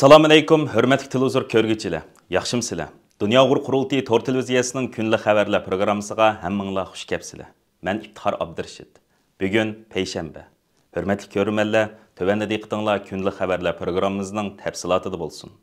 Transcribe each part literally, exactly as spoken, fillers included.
ئەسسالامۇئەلەيكۇم، ھۆرمەتلىك تېلېۋىزور كۆرگۈچىلەر، ياخشىمۇسىلەر؟ دۇنيا ئۇيغۇر قۇرۇلتىيى تور تېلېۋىزىيەسىنىڭ كۈنلۈك خەۋەرلەر پروگراممىسىغا ھەممىڭلار خۇش كەپسىلەر. مەن ئىپتىخار ئابدۇرېشىت. بۈگۈن پەيشەنبە. ھۆرمەتلىك كۆرۈرمەنلەر، تۆۋەندە دىققىتىڭلار كۈنلۈك خەۋەرلەر پروگراممىمىزنىڭ تەپسىلاتىدا بولسۇن.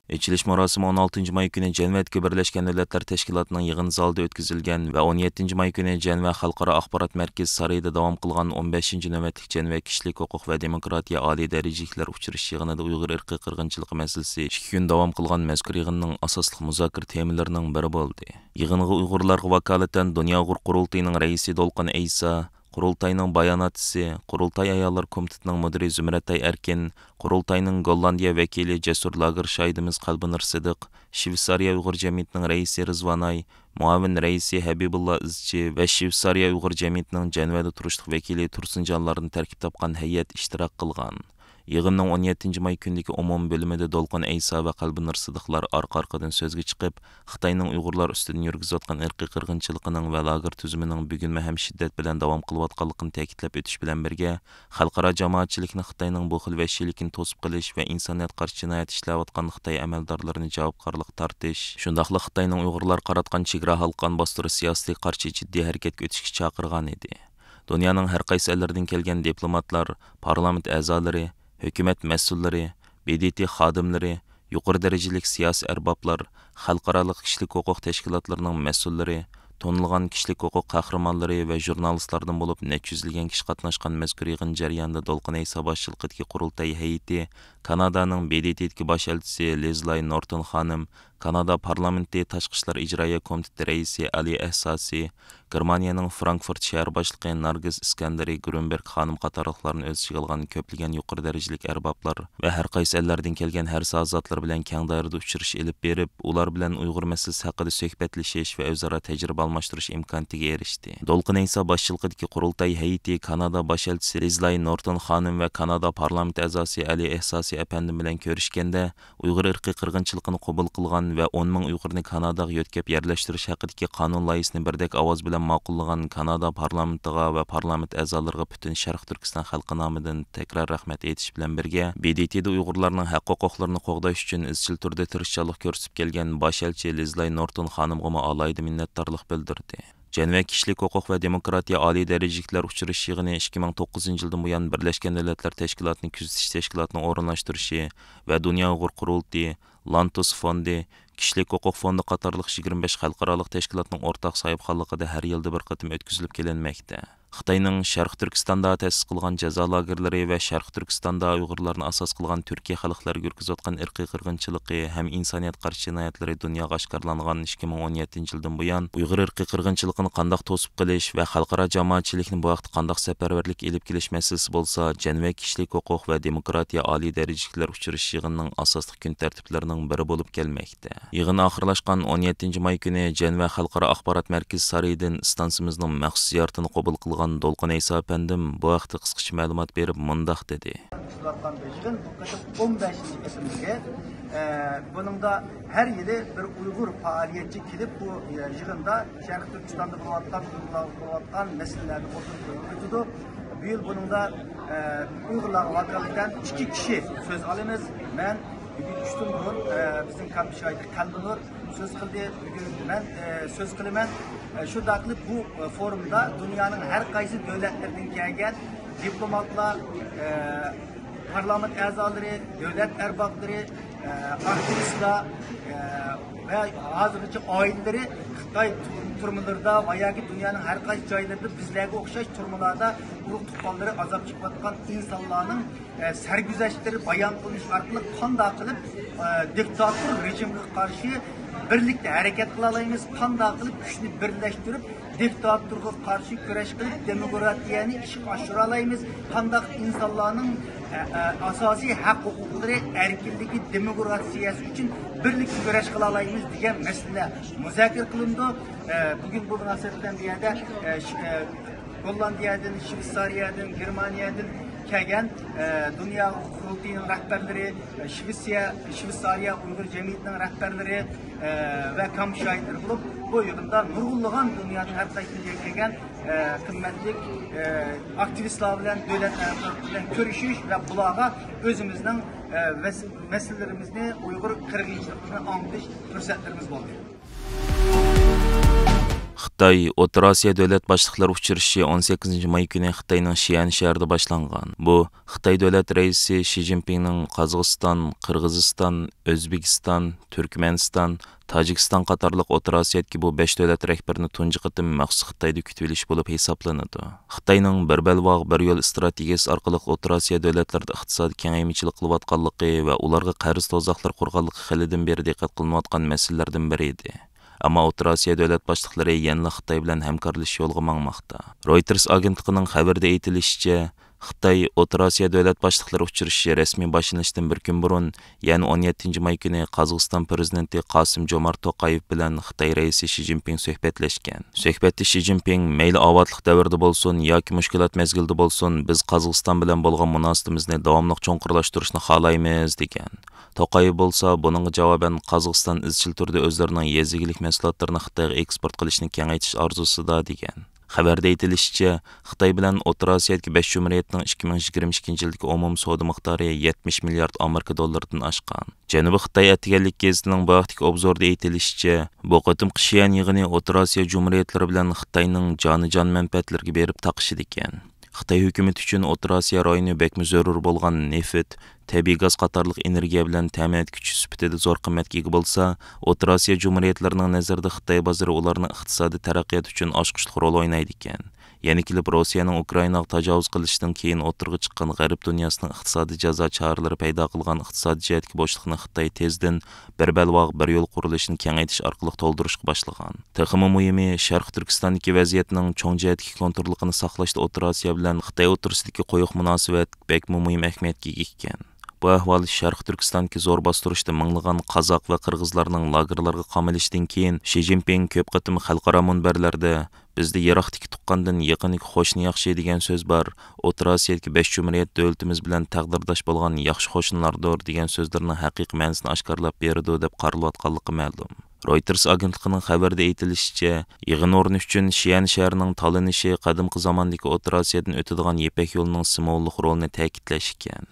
ئېچىلىش مۇراسىمى ئون ئالتىنچى ماي كۈنى جەنۋەدىكى بىرلەشكەن دۆلەتلەر تەشكىلاتىنىڭ يىغىن زالىدا ئۆتكۈزۈلگەن ۋە ئون يەتتىنچى ماي كۈنى جەنۋە خەلقئارا ئاخبارات مەركىزى سارىيىدا داۋام قىلغان ئون بەشىنچى نۆۋەتلىك جەنۋە كىشىلىك ھوقۇق ۋە دېموكراتىيە ئالىي دەرىجىلىكلەر ئۇچرىشىش يىغىنىدا ئۇيغۇر ئىرقىي قىرغىنچىلىقى مەسىلىسى ئىككى كۈن داۋام قىلغان مەزكۇر يىغىننىڭ ئاساسلىق مۇزاكىرە تېمىلىرىنىڭ بىرى بولدى. يىغىنغا ئۇيغۇرلارغا ۋاكالىتەن دۇنيا ئۇيغۇر قۇرۇلتىيىنىڭ رەئىسى دولقۇن ئەيسا، قۇرۇلتاينىڭ باياناتچىسى، قۇرۇلتاي ئاياللار كومىتېتىنىڭ مۇدىرى زۇمرەتئاي ئەركىن، قۇرۇلتاينىڭ گوللاندىيە ۋەكىلى جەسۇر لاگېر شاھىدىمىز قەلبىنۇر سىدىق، شۋېتسارىيە ئۇيغۇر جەمئىيىتىنىڭ رەئىسى رىزۋان ئاي، مۇئاۋىن رەئىسى ھەبىبۇللا ئىزچى ۋە شۋېتسارىيە ئۇيغۇر جەمئىيىتىنىڭ جەنۋەدە تۇرۇشلۇق ۋەكىلى تۇرسۇنجانلاردىن تەركىب تاپقان ھەيئەت ئىشتىراك قىلغان. يىغىننىڭ ئون يەتتىنچى ماي كۈنىدىكى ئومۇمىي بۆلۈمىدە دولقۇن ئەيسا ۋە قەلبىنۇر سىدىقلار ئارقا-ئارقىدىن سۆزگە چىقىپ، خىتاينىڭ ئۇيغۇرلار ئۈستىدىن يۈرگۈزۈۋاتقان ئىرقىي قىرغىنچىلىقىنىڭ ۋە لاگېر تۈزۈمىنىڭ بۈگۈنمۇ ھەم شىددەت بىلەن داۋام قىلىۋاتقانلىقىنى تەكىتلەپ ئۆتۈش بىلەن بىرگە، خەلقئارا جامائەتچىلىكنى خىتاينىڭ بۇ خىل ۋەھشىيلىكىنى توسۇپ قېلىش ۋە ئىنسانىيەتكە قارشى جىنايەت ئىشلەۋاتقان خىتاي ئەمەلدارلىرىنى جاۋابكارلىققا تارتىش، شۇنداقلا خىتاينىڭ ئۇيغۇرلارغا قاراتقان چېگرا ھالقان باستۇرۇش سىياسىتىگە قارشى جىددىي ھەرىكەتكە ئۆتۈشكە چاقىرغان ئىدى. دۇنيانىڭ ھەر قايسى ئەللىرىدىن كەلگەن دىپلوماتلار، پارلامېنت ئەزالىرى، ھۆكۈمەت مەسئۇللىرى، ب د ت خادىملىرى، يۇقىرى دەرىجىلىك سىياسىي ئەربابلار، خەلقئارالىق كىشىلىك ھوقۇق تەشكىلاتلىرىنىڭ مەسئۇللىرى، تونۇلغان كىشىلىك ھوقۇق قەھرىمانلىرى ۋە ژۇرنالىستلاردىن بولۇپ نەچچە يۈزلىگەن كىشى قاتناشقان مەزكۇر يىغىن جەريانىدا دولقۇن ئەيسا باشچىلىقىدىكى قۇرۇلتاي ھەيئىتى، كانادانىڭ ب د ت دىكى باش ئەلچىسى لىزلاي نورتون خانىم، كانادا پارلامېنتى تاشقى ئىشلار ئىجرائىيە كومىتېتى رەئىسى ئەلى ئەھساسى، گېرمانىيەنىڭ فرانكفورت شەھەر باشلىقى نارگىس ئىسكەندەرى گرۇنبېرگ خانىم قاتارلىقلارنى ئۆز ئىچىگە ئالغان كۆپلىگەن يۇقىرى دەرىجىلىك ئەربابلار ۋە ھەر قايسى ئەللەردىن كەلگەن ھەر ساھە زاتلىرى بىلەن كەڭ دائىرىدە ئۇچرىشىش ئېلىپ بېرىپ، ئۇلار بىلەن ئۇيغۇر مەسىلىسى ھەققىدە سۆھبەتلىشىش ۋە ئۆزئارا تەجرىبە ئالماشتۇرۇش ئىمكانىيىتىگە ئېرىشتى. دولقۇن ئەيسا باشچىلىقىدىكى قۇرۇلتاي ھەيئىتى كانادا باش ئەلچىسى لىزلاي نورتون خانىم ۋە كانادا پارلامېنت ئەزاسى ئەلى ئېھساسى ئەپەندىم بىلەن كۆرۈشكەندە، ئۇيغۇر ئىرقىي قىرغىنچىلىقىنى قوبۇل قىلغان ۋە ئون مىڭ ئۇيغۇرنى كاناداغا يۆتكەپ يەرلەشتۈرۈش ھەققىدىكى قانۇن لايىھىسىنى بىردەك ئاۋاز بىلەن ماقۇللىغان كانادا پارلامېنتىغا ۋە پارلامېنت ئەزالىرىغا پۈتۈن شەرقىي تۈركىستان خەلقى نامىدىن تەكرار رەھمەت ئېيتىش بىلەن بىرگە، ب د ت دە ئۇيغۇرلارنىڭ ھەق-ھوقۇقلىرىنى قوغداش ئۈچۈن ئىزچىل تۈردە تىرىشچانلىق كۆرسىتىپ كەلگەن باش ئەلچى لىزلاي نورتون خانىمغىمۇ ئالاھىدە مىننەتدارلىق بىلدۈردى. جەنۋە كىشىلىك ھوقۇق ۋە دېموكراتىيە ئالىي دەرىجىلىكلەر ئۇچرىشىش يىغىنى ئىككى مىڭ توققۇزىنچى يىلدىن بۇيان بىرلەشكەن دۆلەتلەر تەشكىلاتىنى كۆزىتىش تەشكىلاتىنىڭ ئورۇنلاشتۇرۇشى ۋە دۇنيا ئۇيغۇر قۇرۇلتىيى، لانتۇس فوندى، كىشىلىك ھوقۇق فوندى قاتارلىق يىگىرمە بەش خەلقئارالىق تەشكىلاتنىڭ ئورتاق ساھىبخانلىقىدا ھەر يىلدا بىر قېتىم ئۆتكۈزۈلۈپ كېلىنمەكتە. خىتاينىڭ شەرقىي تۈركىستاندا تەسىس قىلغان جازا لاگېرلىرى ۋە شەرقىي تۈركىستاندا ئۇيغۇرلارنى ئاساس قىلغان تۈركىي خەلقلەرگە يۈرگۈزۈۋاتقان ئىرقىي قىرغىنچىلىقى ھەم ئىنسانىيەتكە قارشى جىنايەتلىرى دۇنياغا ئاشكارىلانغان ئىككى مىڭ ئون يەتتىنچى يىلدىن بۇيان، ئۇيغۇر ئىرقىي قىرغىنچىلىقىنى قانداق توسۇپ قېلىش ۋە خەلقئارا جامائەتچىلىكنى بۇ ھەقتە قانداق سەپەرۋەرلىك ئېلىپ كېلىش مەسىلىسى بولسا، جەنۋە كىشىلىك ھوقۇق ۋە دېموكراتىيە ئالىي دەرىجىلىكلەر ئۇچرىشىش يىغىنىنىڭ ئاساسلىق كۈن تەرتىپلىرىنىڭ بىرى بولۇپ كەلمەكتە. يىغىن ئاخىرلاشقان ئون يەتتىنچى ماي كۈنى جەنۋە خەلقئارا ئاخبارات مەركىزى سارىيىدىن ئىستانسىمىزنىڭ مەخسۇس زىيارىتىنى قوبۇل قىلغان دولقۇن ئەيسا ئەپەندىم بۇ ھەقتە قىسقىچە مەلۇمات بېرىپ مۇنداق دېدى. ئۆتكۈزۈلۈۋاتقان بۇ يىغىن بۇ قېتىم ئون بەشىنچى قېتىملىكى. ئە، بۇنىڭدا ھەر يىلى بىر ئۇيغۇر پائالىيەتچى كېلىپ، بۇ، ئە، يىغىندا شەرقىي تۈركىستاندا بولۇۋاتقان، ئۇيغۇرلارغا بولۇۋاتقان مەسىلىلەرنى ئوتتۇرىغا قويۇپ ئۆتىدۇ. بۇ يىل بۇنىڭدا، ئە، ئۇيغۇرلارغا ۋاكالىتەن ئىككى كىشى سۆز ئالىمىز. مەن بۈگۈن چۈشتىن بۇرۇن، ئە، بىزنىڭ كامپ شاھىتى قەلبىنۇر سۆز قىلدى. بۈگۈن مەن، ئە، سۆز قىلىمەن. ئە، شۇنداق قىلىپ بۇ، ئە، فورۇمدا دۇنيانىڭ ھەر قايسى دۆلەتلىرىدىن كەلگەن دىپلوماتلار، ئە، پارلامېنت ئەزالىرى، دۆلەت ئەربابلىرى، ئە، ئاكتىۋىستلار، ئە، ۋە ھازىرغىچە ئائىلىلىرى خىتاي تۈرمىلىرىدا ۋە ياكى دۇنيانىڭ ھەر قايسى جايلىرىدا بىزلەرگە ئوخشاش تۈرمىلاردا ئۇرۇق تۇغقانلىرى ئازاب چېكىۋاتقان ئىنسانلارنىڭ، ئە، سەرگۈزەشتلىرى بايان قىلىنىش ئارقىلىق قانداق قىلىپ، ئە، دىكتاتور رېجىمغا قارشى بىرلىكتە ھەرىكەت قىلالايمىز، قانداق قىلىپ كۈچنى بىرلەشتۈرۈپ، دىكتاتورغا قارشى كۈرەش قىلىپ، دېموكراتىيەنى ئىشقا ئاشۇرالايمىز، قانداق ئىنسانلارنىڭ، ئە، ئە، ئاساسىي ھەق ھوقۇقلىرى، ئەركىنلىكى، دېموكراتىيەسى ئۈچۈن بىرلىكتە كۈرەش قىلالايمىز دېگەن مەسىلىلەر مۇزاكىرە قىلىنىدۇ. ئە، بۈگۈن بۇ مۇناسىۋەت بىلەن بۇ يەردە، ئە، ش-، ئە، گوللاندىيەدىن، شۋېتسارىيەدىن، گېرمانىيەدىن كەلگەن، ئە، دۇنيا قۇرۇلتىيىنىڭ رەھبەرلىرى، ئە، شۋېتسىيە، شۋېتسارىيە ئۇيغۇر جەمئىيىتىنىڭ رەھبەرلىرى، ئە، ۋە كامپ شاھىتلىرى بولۇپ، بۇ يىغىندا نۇرغۇنلىغان دۇنيانىڭ ھەر قايسى يېرىدىن كەلگەن، ئە، قىممەتلىك، ئە، ئاكتىۋىستلار بىلەن، دۆلەت ئەزالىرى بىلەن كۆرۈشۈش ۋە بۇلارغا ئۆزىمىزنىڭ ئە، مەس-، مەسىلىلىرىمىزنى، ئۇيغۇر قىرغىنچىلىقىمىزنى ئاڭلىتىش پۇرسەتلىرىمىز بولدى. خىتاي ئوتتۇرا ئاسىيا دۆلەت باشلىقلىرى ئۇچرىشىشى ئون سەككىزىنچى ماي كۈنى خىتاينىڭ شيەن شەھىرىدە باشلانغان. بۇ خىتاي دۆلەت رەئىسى شى جىنپىڭنىڭ قازاقىستان، قىرغىزىستان، ئۆزبېكىستان، تۈركمەنىستان، تاجىكىستان قاتارلىق ئوتتۇرا ئاسىيادىكى بۇ بەش دۆلەت رەھبىرىنى تۇنجى قېتىم مەخسۇس خىتايدا كۈتۈۋېلىش بولۇپ ھېسابلىنىدۇ. خىتاينىڭ بىر بەلباغ، بىر يول ئىستراتېگىيىسى ئارقىلىق ئوتتۇرا ئاسىيا دۆلەتلىرىدە ئىقتىسادىي كېڭەيمىچىلىك قىلىۋاتقانلىقى ۋە ئۇلارغا قەرز توزاقلىرى قۇرغانلىقى خېلىدىن بېرى دىققەت قىلىنىۋاتقان مەسىلىلەردىن بىرى ئىدى. ئەمما ئوتتۇرا ئاسىيا دۆلەت باشلىقلىرى يەنىلا خىتاي بىلەن ھەمكارلىشىش يولىغا ماڭماقتا. رويتېرس ئاگېنتلىقىنىڭ خەۋىرىدە ئېيتىلىشىچە، خىتاي ئوتتۇرا ئاسىيا دۆلەت باشلىقلىرى ئۇچرىشىشى رەسمىي باشلىنىشتىن بىر كۈن بۇرۇن، يەنى ئون يەتتىنچى ماي كۈنى قازاقىستان پىرېزىدېنتى قاسىم جومارت توقايېۋ بىلەن خىتاي رەئىسى شى جىنپىڭ سۆھبەتلەشكەن. سۆھبەتتە شى جىنپىڭ، مەيلى ئاۋاتلىق دەۋرىدە بولسۇن ياكى مۇشكۇلات مەزگىلىدە بولسۇن، بىز قازاقىستان بىلەن بولغان مۇناسىۋىتىمىزنى داۋاملىق چوڭقۇرلاشتۇرۇشنى خالايمىز، دېگەن. توقايېۋ بولسا بۇنىڭغا جاۋابەن، قازاقىستان ئىزچىل تۈردە ئۆزلىرىنىڭ يېزا ئىگىلىك مەھسۇلاتلىرىنى خىتايغا ئېكسپورت قىلىشنى كېڭەيتىش ئارزۇسىدا، دېگەن. خەۋەردە ئېيتىلىشىچە، خىتاي بىلەن ئوتتۇرا ئاسىيادىكى بەش جۇمھۇرىيەتنىڭ ئىككى مىڭ يىگىرمە ئىككىنچى يىلدىكى ئومۇمىي سودا مىقدارى يەتمىش مىليارد ئامېرىكا دوللىرىدىن ئاشقان. جەنۇبىي خىتاي ئەتىگەنلىك گېزىتىنىڭ بۇ ھەقتىكى ئوبزورىدا ئېيتىلىشىچە، بۇ قېتىمقى شيەن يىغىنى ئوتتۇرا ئاسىيا جۇمھۇرىيەتلىرى بىلەن خىتاينىڭ جانىجان مەنپەئەتلىرىگە بېرىپ تاقىشىدىكەن. خىتاي ھۆكۈمىتى ئۈچۈن ئوتتۇرا ئاسىيا رايونى بەكمۇ زۆرۈر بولغان نېفىت، تەبىئىي گاز قاتارلىق ئېنېرگىيە بىلەن تەمىنات كۈچى سۈپىتىدە زور قىممەتكە ئىگە بولسا، ئوتتۇرا ئاسىيا جۇمھۇرىيەتلىرىنىڭ نەزىرىدە خىتاي بازىرى ئۇلارنىڭ ئىقتىسادىي تەرەققىياتى ئۈچۈن ئاچقۇچلۇق رول ئوينايدىكەن. يەنە كېلىپ، روسىيەنىڭ ئۇكرائىناغا تاجاۋۇز قىلىشىدىن كېيىن ئوتتۇرىغا چىققان غەرب دۇنياسىنىڭ ئىقتىسادىي جازا چارىلىرى پەيدا قىلغان ئىقتىسادىي جەھەتتىكى بوشلۇقنى خىتاي تېزدىن بىر بەلباغ، بىر يول قۇرۇلۇشىنى كېڭەيتىش ئارقىلىق تولدۇرۇشقا باشلىغان. تېخىمۇ مۇھىمى، شەرقىي تۈركىستاندىكى ۋەزىيەتنىڭ چوڭ جەھەتتىكى كونتروللۇقىنى ساقلاشتا ئوتتۇرا ئاسىيا بىلەن خىتاي ئوتتۇرىسىدىكى قويۇق مۇناسىۋەت بەكمۇ مۇھىم ئەھمىيەتكە ئىگە ئىكەن. بۇ ئەھۋال شەرقىي تۈركىستاندىكى زور باستۇرۇشتا مىڭلىغان قازاق ۋە قىرغىزلارنىڭ لاگېرلارغا قامىلىشىدىن كېيىن، شى جىنپىڭ كۆپ قېتىم خەلقئارا مۇنبەرلەردە، «بىزدە يىراقتىكى تۇغقاندىن يېقىندىكى قوشنا ياخشى» دېگەن سۆز بار، «ئوتتۇرا ئاسىيادىكى بەش جۇمھۇرىيەت دۆلىتىمىز بىلەن تەقدىرداش بولغان ياخشى قوشنىلاردۇر» دېگەن سۆزلىرىنىڭ ھەقىقىي مەنىسىنى ئاشكارىلاپ بېرىدۇ، دەپ قارىلىۋاتقانلىقى مەلۇم. رويتېرس ئاگېنتلىقىنىڭ خەۋىرىدە ئېيتىلىشىچە، يىغىن ئورنى ئۈچۈن شيەن شەھىرىنىڭ تالىنىشى قەدىمكى زاماندىكى ئوتتۇرا ئاسىيادىن ئۆتىدىغان يىپەك يولىنىڭ سىمۋوللۇق رولىنى تەكىتلەش ئىكەن.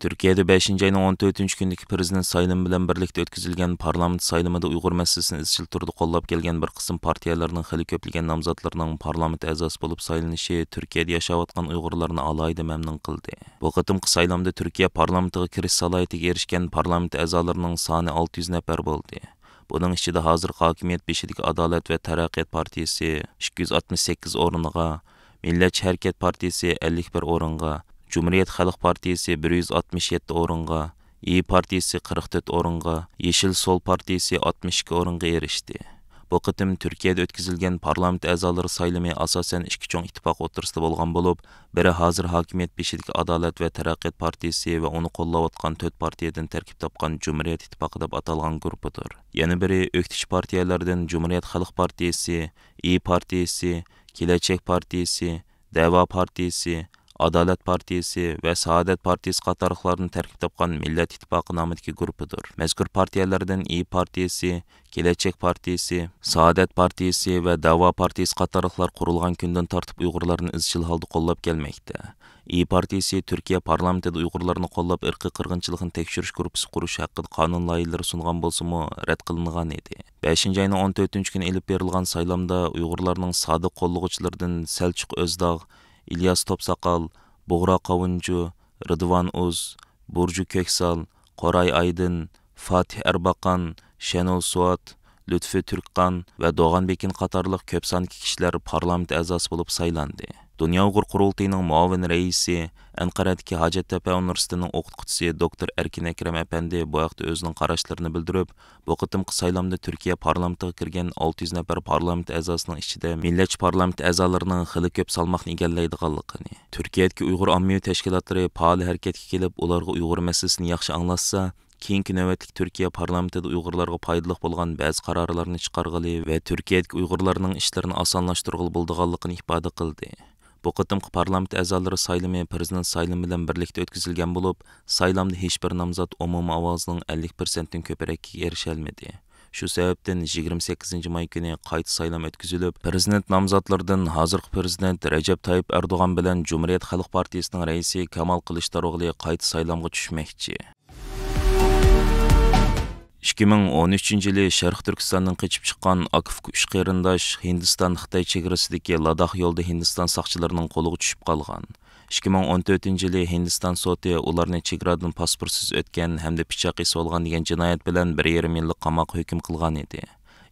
تۈركىيەدە بەشىنچى ئاينىڭ ئون تۆتىنچى كۈنىدىكى پىرېزىدېنت سايلىمى بىلەن بىرلىكتە ئۆتكۈزۈلگەن پارلامېنت سايلىمىدا ئۇيغۇر مەسىلىسىنى ئىزچىل تۈردە قوللاپ كەلگەن بىر قىسىم پارتىيەلەرنىڭ خېلى كۆپلىگەن نامزاتلىرىنىڭ پارلامېنت ئەزاسى بولۇپ سايلىنىشى تۈركىيەدە ياشاۋاتقان ئۇيغۇرلارنى ئالاھىدە مەمنۇن قىلدى. بۇ قېتىمقى سايلامدا تۈركىيە پارلامېنتىغا كىرىش سالاھىيىتىگە ئېرىشكەن پارلامېنت ئەزالىرىنىڭ سانى ئالتە يۈز نەپەر بولدى. بۇنىڭ ئىچىدە ھازىرقى ھاكىمىيەت بېشىدىكى ئادالەت ۋە تەرەققىيات پارتىيىسى ئىككى يۈز ئاتمىش سەككىز ئورۇنغا، مىللەتچى ھەرىكەت پارتىيىسى ئەللىك بىر ئورۇنغا، جۇمھۇرىيەت خەلق پارتىيىسى بىر يۈز ئاتمىش يەتتە ئورۇنغا، ئىيى پارتىيىسى قىرىق تۆت ئورۇنغا، يېشىل سول پارتىيىسى ئاتمىش ئىككى ئورۇنغا ئېرىشتى. بۇ قېتىم تۈركىيەدە ئۆتكۈزۈلگەن پارلامېنت ئەزالىرى سايلىمى ئاساسەن ئىككى چوڭ ئىتتىپاق ئوتتۇرىسىدا بولغان بولۇپ، بىرى ھازىر ھاكىمىيەت بېشىدىكى ئادالەت ۋە تەرەققىيات پارتىيىسى ۋە ئۇنى قوللاۋاتقان تۆت پارتىيەدىن تەركىب تاپقان جۇمھۇرىيەت ئىتتىپاقى دەپ ئاتالغان گۇرۇپپىدۇر. يەنە بىرى ئۆكتىچى پارتىيەلەردىن جۇمھۇرىيەت خەلق پارتىيىسى، ئىيى پارتىيىسى، كېلەچەك پارتىيىسى، دەۋا پارتىيىسى، ئادالەت پارتىيىسى ۋە سائادەت پارتىيىسى قاتارلىقلاردىن تەركىب تاپقان مىللەت ئىتتىپاقى نامىدىكى گۇرۇپپىدۇر. مەزكۇر پارتىيەلەردىن ئىيى پارتىيىسى، كېلەچەك پارتىيىسى، سائادەت پارتىيىسى ۋە دەۋا پارتىيىسى قاتارلىقلار قۇرۇلغان كۈندىن تارتىپ ئۇيغۇرلارنى ئىزچىل ھالدا قوللاپ كەلمەكتە. ئىيى پارتىيىسى تۈركىيە پارلامېنتىدا ئۇيغۇرلارنى قوللاپ ئىرقىي قىرغىنچىلىقنى تەكشۈرۈش گۇرۇپپىسى قۇرۇش ھەققىدە قانۇن لايىھىلىرى سۇنغان بولسىمۇ، رەت قىلىنغان ئىدى. بەشىنچى ئاينىڭ ئون تۆتىنچى كۈنى ئېلىپ بېرىلغان سايلامدا ئۇيغۇرلارنىڭ سادىق قوللىغۇچىلىرىدىن سەلچۇق ئۆزداغ، ئىلياس توپساقال، بۇغرا قاۋۇنجۇ، رىدۋان ئۇز، بۇرجۇ كۆكسال، قوراي ئايدىن، فاتىھ ئەرباقان، شەنۇل سوئات، لۇتپى تۈركقان ۋە دوغان بېكىن قاتارلىق كۆپ ساندىكى كىشىلەر پارلامېنت ئەزاسى بولۇپ سايلاندى. دۇنيا ئۇيغۇر قۇرۇلتىيىنىڭ مۇئاۋىن رەئىسى، ئەنقەرەدىكى ھاجەتتەپە ئۇنىۋېرسىتېتىنىڭ ئوقۇتقۇچىسى دوكتور ئەركىن ئەكرەم ئەپەندى بۇ ھەقتە ئۆزىنىڭ قاراشلىرىنى بىلدۈرۈپ، بۇ قېتىمقى سايلامدا تۈركىيە پارلامېنتىغا كىرگەن ئالتە يۈز نەپەر پارلامېنت ئەزاسىنىڭ ئىچىدە مىللەتچى پارلامېنت ئەزالىرىنىڭ خېلى كۆپ سالماقنى ئىگىلەيدىغانلىقىنى، تۈركىيەدىكى ئۇيغۇر ئاممىۋى تەشكىلاتلىرى پائال ھەرىكەتكە كېلىپ، ئۇلارغا ئۇيغۇر مەسىلىسىنى ياخشى ئاڭلاتسا، كېيىنكى نۆۋەتلىك تۈركىيە پارلامېنتىدا ئۇيغۇرلارغا پايدىلىق بولغان بەزى قارارلارنى چىقارغىلى ۋە تۈركىيەدىكى ئۇيغۇرلارنىڭ ئىشلىرىنى ئاسانلاشتۇرغىلى بولىدىغانلىقىنى ئىپادە قىلدى. بۇ قېتىمقى پارلامېنت ئەزالىرى سايلىمى پىرېزىدېنت سايلىمى بىلەن بىرلىكتە ئۆتكۈزۈلگەن بولۇپ، سايلامدا ھېچبىر نامزات ئومۇمىي ئاۋازنىڭ ئەللىك پىرسەنتتىن كۆپرەككە ئېرىشەلمىدى. شۇ سەۋەبتىن يىگىرمە سەككىزىنچى ماي كۈنى قايتا سايلام ئۆتكۈزۈلۈپ، پىرېزىدېنت نامزاتلىرىدىن ھازىرقى پىرېزىدېنت رەجەپ تايىپ ئەردوغان بىلەن جۇمھۇرىيەت خەلق پارتىيىسىنىڭ رەئىسى كامال قىلىچداروغلى قايتا سايلامغا چۈشمەكچى. ئىككى مىڭ ئون ئۈچىنچى يىلى شەرقىي تۈركىستاندىن قېچىپ چىققان ئاكا-ئۇكا ئۈچ قېرىنداش ھىندىستان-خىتاي چېگرىسىدىكى لاداخ يولىدا ھىندىستان ساقچىلىرىنىڭ قولىغا چۈشۈپ قالغان. ئىككى مىڭ ئون تۆتىنچى يىلى ھىندىستان سوتى ئۇلارنى چېگرادىن پاسپورتسىز ئۆتكەن ھەمدە پىچاق ئېسىۋالغان دېگەن جىنايەت بىلەن بىر يېرىم يىللىق قاماققا ھۆكۈم قىلغان ئىدى.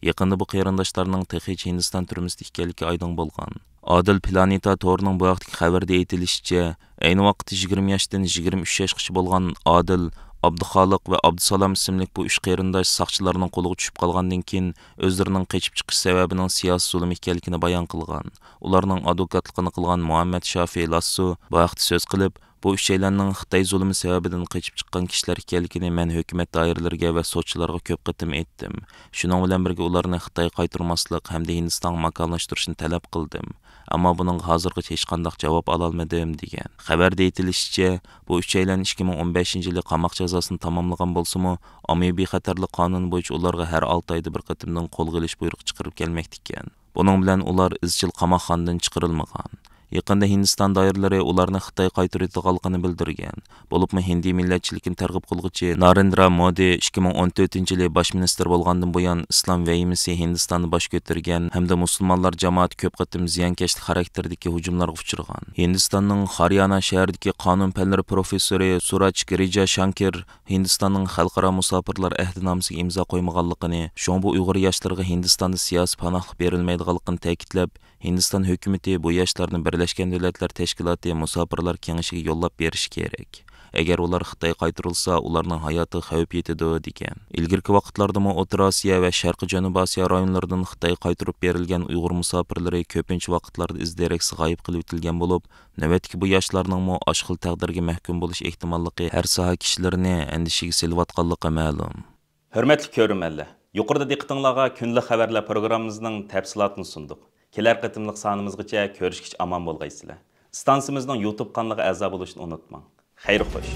يېقىندا بۇ قېرىنداشلارنىڭ تېخىچە ھىندىستان تۈرمىسىدە ئىكەنلىكى ئايدىڭ بولغان. ئادىل پلانېتا تورىنىڭ بۇ ھەقتىكى خەۋىرىدە ئېيتىلىشىچە، ئەينى ۋاقىتتا يىگىرمە ياشتىن يىگىرمە ئۈچ ياشقىچە بولغان ئادىل، ئابدۇخالىق ۋە ئابدۇسالام ئىسىملىك بۇ ئۈچ قېرىنداش ساقچىلارنىڭ قولىغا چۈشۈپ قالغاندىن كېيىن، ئۆزلىرىنىڭ قېچىپ چىقىش سەۋەبىنىڭ سىياسىي زۇلۇم ئىكەنلىكىنى بايان قىلغان. ئۇلارنىڭ ئادۋوكاتلىقىنى قىلغان مۇھەممەد شافىي لاسسۇ بۇ ھەقتە سۆز قىلىپ، بۇ ئۈچەيلەننىڭ خىتاي زۇلۇمى سەۋەبىدىن قېچىپ چىققان كىشىلەر ئىكەنلىكىنى مەن ھۆكۈمەت دائىرىلىرىگە ۋە سوتچىلارغا كۆپ قېتىم ئېيتتىم. شۇنىڭ بىلەن بىرگە ئۇلارنى خىتايغا قايتۇرماسلىق ھەمدە ھىندىستانغا ماكانلاشتۇرۇشنى تەلەپ قىلدىم. ئەمما بۇنىڭغا ھازىرغىچە ھېچقانداق جاۋاب ئالالمىدىم، دېگەن. خەۋەردە ئېيتىلىشىچە، بۇ ئۈچەيلەن ئىككى مىڭ ئون بەشىنچى يىلى قاماق جازاسىنى تاماملىغان بولسىمۇ، ئاممىۋى بىخەتەرلىك قانۇنى بويىچە ئۇلارغا ھەر ئالتە ئايدا بىر قېتىمدىن قولغا ئېلىش بۇيرۇقى چىقىرىپ كەلمەكتىكەن. بۇنىڭ بىلەن ئۇلار ئىزچىل قاماقخانىدىن چىقىرىلمىغان. يېقىندا ھىندىستان دائىرىلىرى ئۇلارنى خىتايغا قايتۇرۇۋېتىدىغانلىقىنى بىلدۈرگەن. بولۇپمۇ ھىندى مىللەتچىلىكىنى تەرغىب قىلغۇچى نارېندرا مودى ئىككى مىڭ ئون تۆتىنچى يىلى باش مىنىستىر بولغاندىن بۇيان، ئىسلام ۋەھىمىسى ھىندىستاندا باش كۆتۈرگەن ھەمدە مۇسۇلمانلار جامائىتى كۆپ قېتىم زىيانكەشلىك خاراكتېرىدىكى ھۇجۇملارغا ئۇچرىغان. ھىندىستاننىڭ خاريانا شەھىرىدىكى قانۇن پەنلىرى پروفېسسورى سۇراچ گىرىجا شانكىر ھىندىستاننىڭ خەلقئارا مۇساپىرلار ئەھدىنامىسىگە ئىمزا قويمىغانلىقىنى، شۇڭا بۇ ئۇيغۇر ياشلىرىغا ھىندىستاندا سىياسىي پاناھلىق بېرىلمەيدىغانلىقىنى تەكىتلەپ، ھىندىستان ھۆكۈمىتى بۇ ياشلارنى بىرلەشكەن دۆلەتلەر تەشكىلاتى مۇساپىرلار كېڭىشىگە يوللاپ بېرىشى كېرەك. ئەگەر ئۇلار خىتايغا قايتۇرۇلسا، ئۇلارنىڭ ھاياتىغا خەۋپ يېتىدۇ، دېگەن. ئىلگىرىكى ۋاقىتلاردىمۇ ئوتتۇرا ئاسىيا ۋە شەرقىي جەنۇبىي ئاسىيا رايونلىرىدىن خىتايغا قايتۇرۇپ بېرىلگەن ئۇيغۇر مۇساپىرلىرى كۆپىنچە ۋاقىتلاردا ئىز دېرەكسىز غايىب قىلىۋېتىلگەن بولۇپ، نۆۋەتتىكى بۇ ياشلارنىڭمۇ ئاشۇ خىل تەقدىرگە مەھكۇم بولۇش ئېھتىماللىقى ھەر ساھە كىشىلىرىنى ئەندىشىگە سېلىۋاتقانلىقى مەلۇم. ھۆرمەتلىك كۆرۈرمەنلەر، يۇقىرىدا دىققىتىڭلارغا كۈندىلىك خەۋەرلەر پروگراممىمىزنىڭ تەپسىلاتىنى سۇندۇق. كېلەر قېتىملىق سانىمىزغىچە كۆرۈشكىچە ئامان بولغايسىلەر. ئىستانسىمىزنىڭ يۇتۇب قانىلىغا ئەزا بولۇشنى ئۇنتۇماڭ. خەير خوش.